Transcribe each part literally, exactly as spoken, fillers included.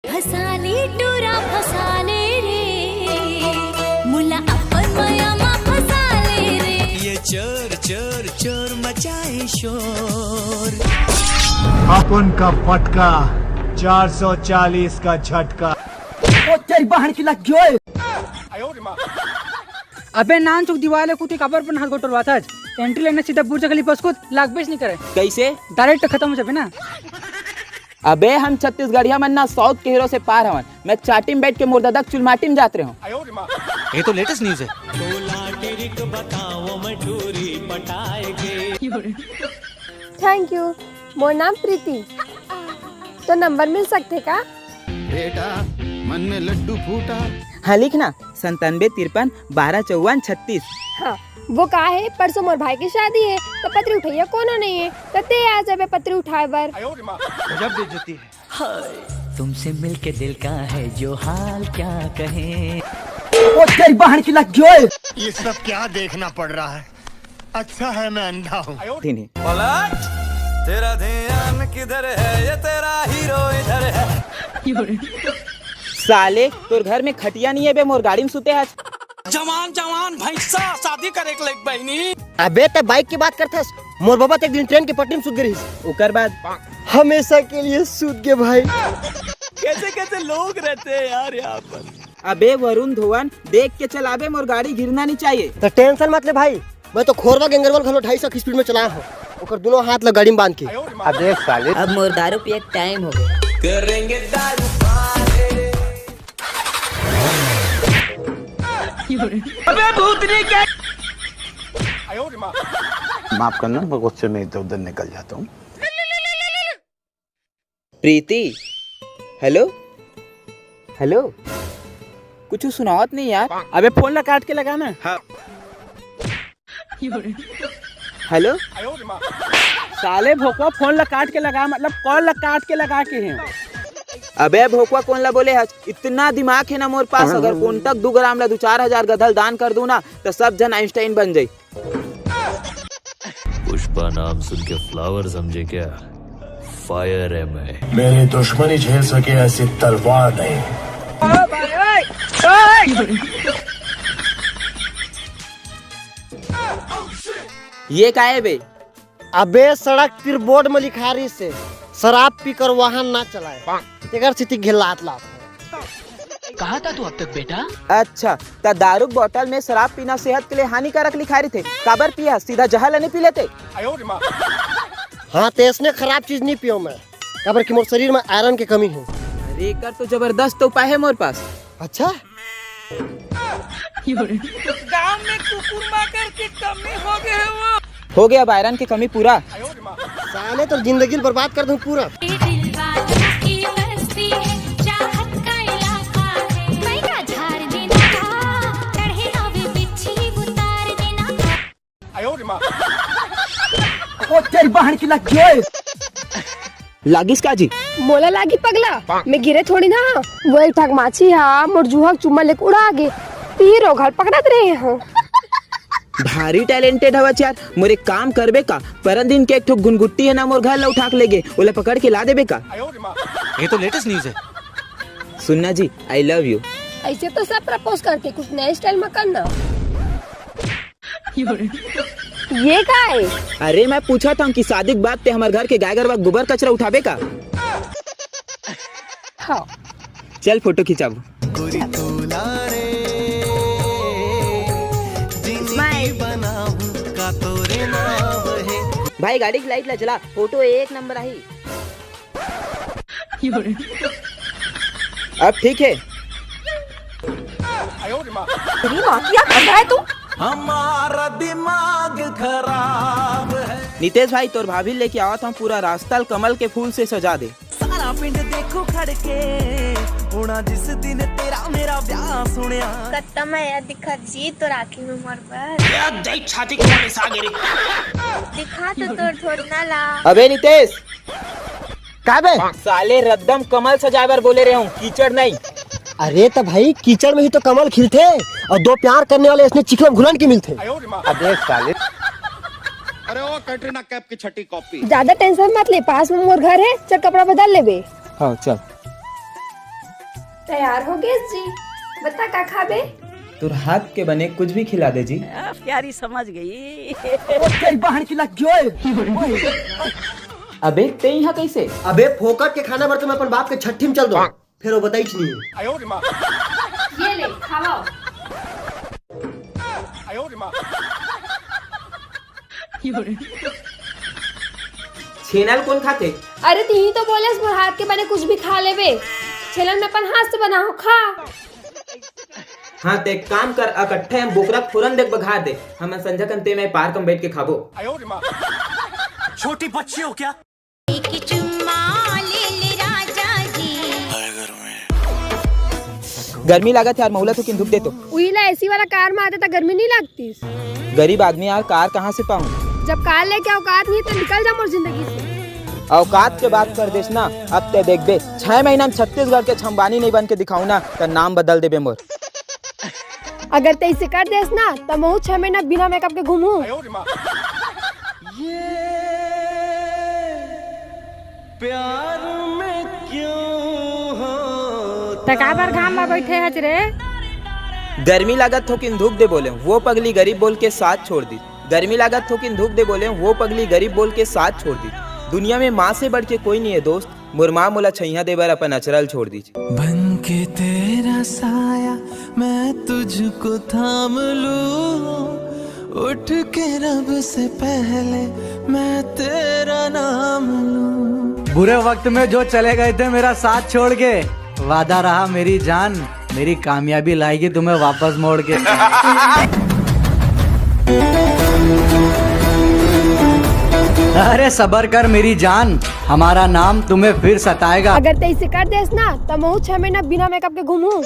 फसाले टूरा फसाले रे, मुला अपन मया मा फसाले रे। ये चोर चोर चोर मचाए शोर। अपन का फटका, चार सौ चालीस का झटका। ओ तेरी बहन की लग गई। अबे नान चुक दीवाले कुती काबर पर हाथ गोटरवाथस। एंट्री लेना सीधा बुर्ज खलीफा उसको लागबेच नहीं करे। कैसे? डायरेक्ट खत्म हो जाबे ना। अबे हम छत्तीसगढ़िया मन ना साउथ के हीरो से पार हवन। मैं चाटी में बैठ के मोर ददा के चुलमाटी में जात रहे हूँ। ये तो लेटेस्ट न्यूज है। Thank you. मोर नाम प्रीति। तो नंबर मिल सकथे का? बेटा, मन में लड्डू फूटा। हाँ, लिख ना, संतानबे तिरपन बारह चौवन छत्तीस। हाँ, वो का है, परसों मोर भाई की शादी है, तो पतरी उठैया कोनो नहीं है, तो ते आ जाबे पतरी उठाए बर। गजब बेइज्जती है। तुमसे मिलके दिल का है जो हाल क्या कहें। ओ तेरी बहन की लग गई। ये सब क्या देखना पड़ रहा है? अच्छा है मैं अंधा हूँ। पलट, तेरा ध्यान किधर है? ये तेरा हीरो इधर है। साले, तोर घर में खटिया नहीं है बे, मोर गाड़ी में सुते हस। जवान जवान भैंसा शादी करे के लायक बहिनी। अबे ते बाइक की बात करथस, मोर बाबा तो एक दिन ट्रेन की पटरी में सुत गे रहिस। ओकर बाद? हमेशा के लिए सुत गे भाई। कैसे कैसे लोग रहते हैं यार यहाँ पर। अबे वरुण धवन, देख के चलाबे, मोर गाड़ी गिरना नहीं चाहिए। तो टेंशन मत ले भाई, मैं तो खोरवा गैंगरवा ल घलो ढाई सौ की स्पीड में चलाए हूँ। ओकर दोनों हाथ ला गाड़ी में बांध के। अबे साले। अब मोर दारू पिए के टाइम हो गया। करेंगे दारू पार्टी। अबे भूतनी के। माफ करना, मैं गुस्से में इधर उधर निकल जाता हूँ। प्रीति, हेलो, हेलो, कुछ सुनावत नहीं यार। अबे फोन ला काट के लगा ना। हाँ। हेलो, साले भोकवा, फोन ला काट के लगा, मतलब कॉल ला काट के लगा के है। अबे भोकवा, कौन ला बोले हस? इतना दिमाग है ना मोर पास, अगर कोंटक दू ग्राम ला दू चार हजार गधल दान कर दूं ना, तो सब जन आइंस्टाइन बन जाई। पुष्पा नाम सुन के फ्लावर समझे क्या? फायर है मैं। मेरी दुश्मनी झेल सके ऐसी तलवार नहीं। ये का है बे? अबे सड़क तिर बोर्ड में लिखा रहिस हे, शराब पीकर वाहन ना चलाए। तेकर सेती घेलात लात। कहाँ था तू अब तक बेटा? अच्छा, त दारू के बोतल में शराब पीना सेहत के लिए हानिकारक लिखाय रहिथे। काबर पिया? सीधा जहर ल नहीं पी लेते? हाँ, त ऐसने खराब चीज नहीं पियो मैं, काबर कि मोर शरीर में आयरन के कमी हे। अरे, एकर तो जबरदस्त उपाय हे मोर पास। अच्छा? गांव में कुकुर माकर के कमी हो गए वो। हो गया अब आयरन की कमी पूरा। साले तो जिंदगी बर्बाद कर दूं पूरा। दिल वालों की बस्ती है, चाहत का इलाका है। बैठा झाड़ देना था, चढ़े नवे बिच्छी उतार देना था। ओ तेरी बहन की लग गई। लागिस का जी? मोला लागी पगला, मैं गिरे थोड़ी ना। वो एक ठक माछी हा मोर जुहा के चुम्मा लेके उड़ा गे, तीर ओघर पकड़त रहे हो। भारी टैलेंटेड हवच यार। मोर एक काम करबे का, परन दिन के एक ठो गुनगुट्टी है ना मोर घर ला उठा के ले गे, ओला पकड़ के ला देबे का? ये तो लेटेस्ट न्यूज है। सुनना जी, आई लव यू। ऐसे तो सब प्रपोज करते, कुछ नए स्टाइल में करना। ये का है? अरे मैं पूछा था कि शादी के बाद ते हमारे घर के गाय गरवा गोबर कचरा उठाबे का? हाँ। चल फोटो खिंचाबो। भाई गाड़ी की लाइट ला जला, फोटो एक नंबर आई। अब ठीक है। तेरी माँ की, क्या कर रहा है तू? हमारा दिमाग खराब है। नितेश भाई, तोर भाभी लेके आवत हूँ, पूरा रास्ता ल कमल के फूल से सजा दे। सारा पिंड देखो खड़ के, होना जिस दिन तेरा मेरा ब्याह सुनिया। कत्ता मया दिखत जी तोर आँखी में मोर बर। जय छाती के मारे सागरी। दिखा तो तोर धोरना ला। अबे नितेश, का बे? साले रद्दम कमल सजाए बर बोले रहे हूँ, कीचड़ नहीं। अरे तो भाई, कीचड़ में ही तो कमल खिलथे, और दो प्यार करने वाले इसने चिखला घुलन के मिलथे। अबे साले। अरे ओ कैटरीना कैफ की छठी कॉपी। ज्यादा टेंशन मत ले, पास में मोर घर है, चल कपड़ा बदल लेबे। हाँ चल। तैयार हो गेस जी, बता का खाबे? तोर हाथ के बने कुछ भी खिला दे जी। आ, प्यारी समझ गई। ओ, तेरी बहन की लग गई। अबे ते यहाँ कैसे? अबे फोकट के खाना बर तो मैं अपन बाप के छट्ठी में चल दो, फिर वो बताई नहीं। ये ले खावा। छेना ल कोन खाथे? अरे तिही तो बोलेस मोर हाथ के बने कुछ भी खा लेबे। छेना ल मैं अपन हाथ से बनाहूं, खा। हाँ ते एक काम कर, अकट्ठे हम बोकरा फोरन देख बघार दे, हम संझा कन ते मैं पार्क में बैठ के खाबो। छोटी बच्ची हो क्या? एक चुम्मा ले ले राजा जी। गर्मी लागत हे यार, महुला तो किंधुक दे तो। उही ला एसी वाला कार में आते त गर्मी नहीं लगतीस। गरीब आदमी यार, कार कहाँ से पाऊँ? जब कार लेके औकात नहीं तो निकल जा मोर जिंदगी से। औकात के बात कर देस ना, अब ते देखबे छह महीना में छत्तीसगढ़ के छम्बानी नहीं बन के दिखाऊँ ना, त नाम बदल देबे मोर। अगर ते इसे कर देस ना, त महू छह महीना बिना मेकअप के घूमू। प्यार में क्यों हो त काबर घाम म बैठे हच रे? गर्मी लागत थोकिन धूप दे बोले, वो पगली गरीब बोल के साथ छोड़ दी। गर्मी लागत थोकिन धूप दे बोले, वो पगली गरीब बोल के साथ छोड़ दी। दुनिया में माँ से बढ़ के कोई नहीं है दोस्त, मोर माँ मोला छैया दे बर अपन अचरा ल छोड़ दीच। बन के तेरा साया मैं तुझको थाम लूं, उठ के रब से पहले मैं तेरा नाम लूं। बुरे वक्त में जो चले गए थे मेरा साथ छोड़ के, वादा रहा मेरी जान, मेरी कामयाबी लाएगी तुम्हें वापस मोड़ के। अरे सबर कर मेरी जान, हमारा नाम तुम्हें फिर सताएगा। अगर ते इसे कर देस ना, त महू छह महीना बिना मेकअप के घूमू।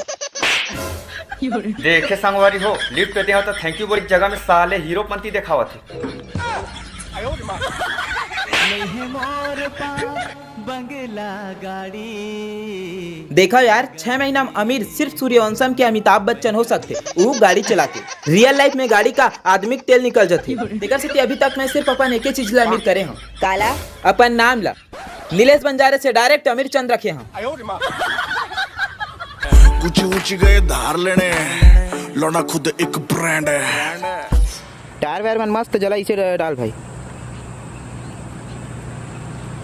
देखे संगवारी हो, लिफ्ट दे हो तो थैंक यू बोल जगह में साले हीरोपंती देखावत हे। बंगला गाड़ी। देखा यार, छह महीना में अमीर सिर्फ सूर्यवंशम के अमिताभ बच्चन हो सकते, वो गाड़ी चला के। रियल लाइफ में गाड़ी का आदमी के तेल निकल जाते। तेकर सेती अभी तक मैं सिर्फ अपन एके चीज ला अमीर करे हूँ। काला? अपन नाम ला। नीलेश बंजारे से डायरेक्ट अमीर चंद रखे हूँ। कुछ ऊंच गए धार लेने, लौंडा खुद एक ब्रांड है। टायर वायर मन मस्त जला, इसे डाल भाई।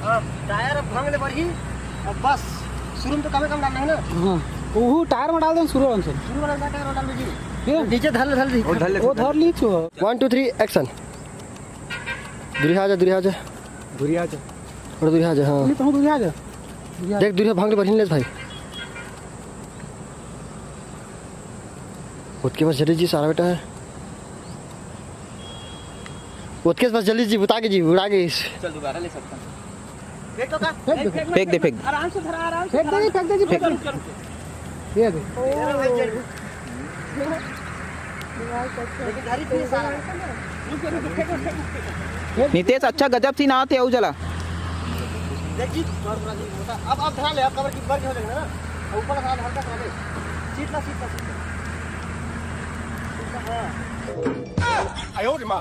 अब टायर अब भांग ले बढ़ी। अब बस शुरू में तो कमे कम डालना है ना। हाँ, वो टायर में डाल दो शुरू से। शुरू वाला टायर में डाल दीजिए। ये नीचे धर ले, धर ले। वो धर ले, वो धर ली छो। One, two, three, action। दुरिहा जा, दुरिहा जा। दुरिहा जा। और दुरिहा जा, हाँ। नहीं, तहूँ दुरिहा जा। दुरिहा। देख, दुरिहा भांग ले बढ़ी ले भाई। ओतके बस जल्दी जी, सारा बेटा है। ओतके बस जल्दी जी, बुता के जी, उड़ा के इस। चल, दोबारा ले सकता हूँ। फेंक दो का? फेंक दो। फेंक दे, फेंक दे। आराम से धरा, आराम से फेंक दे, धरा। फेंक दे जी, फेंक दे। ये दे। नितेश, अच्छा गजब सीन आते, आऊ जला। देख जी, थोड़ा, थोड़ा जी, मोटा। अब, अब धरा ले, अब कमर की ऊपर की हो जाएगी ना, ऊपर का थोड़ा हल्का सा ले। सीट ला, सीट ला, सीट ला। सीट ला, हाँ। आयो रे माँ।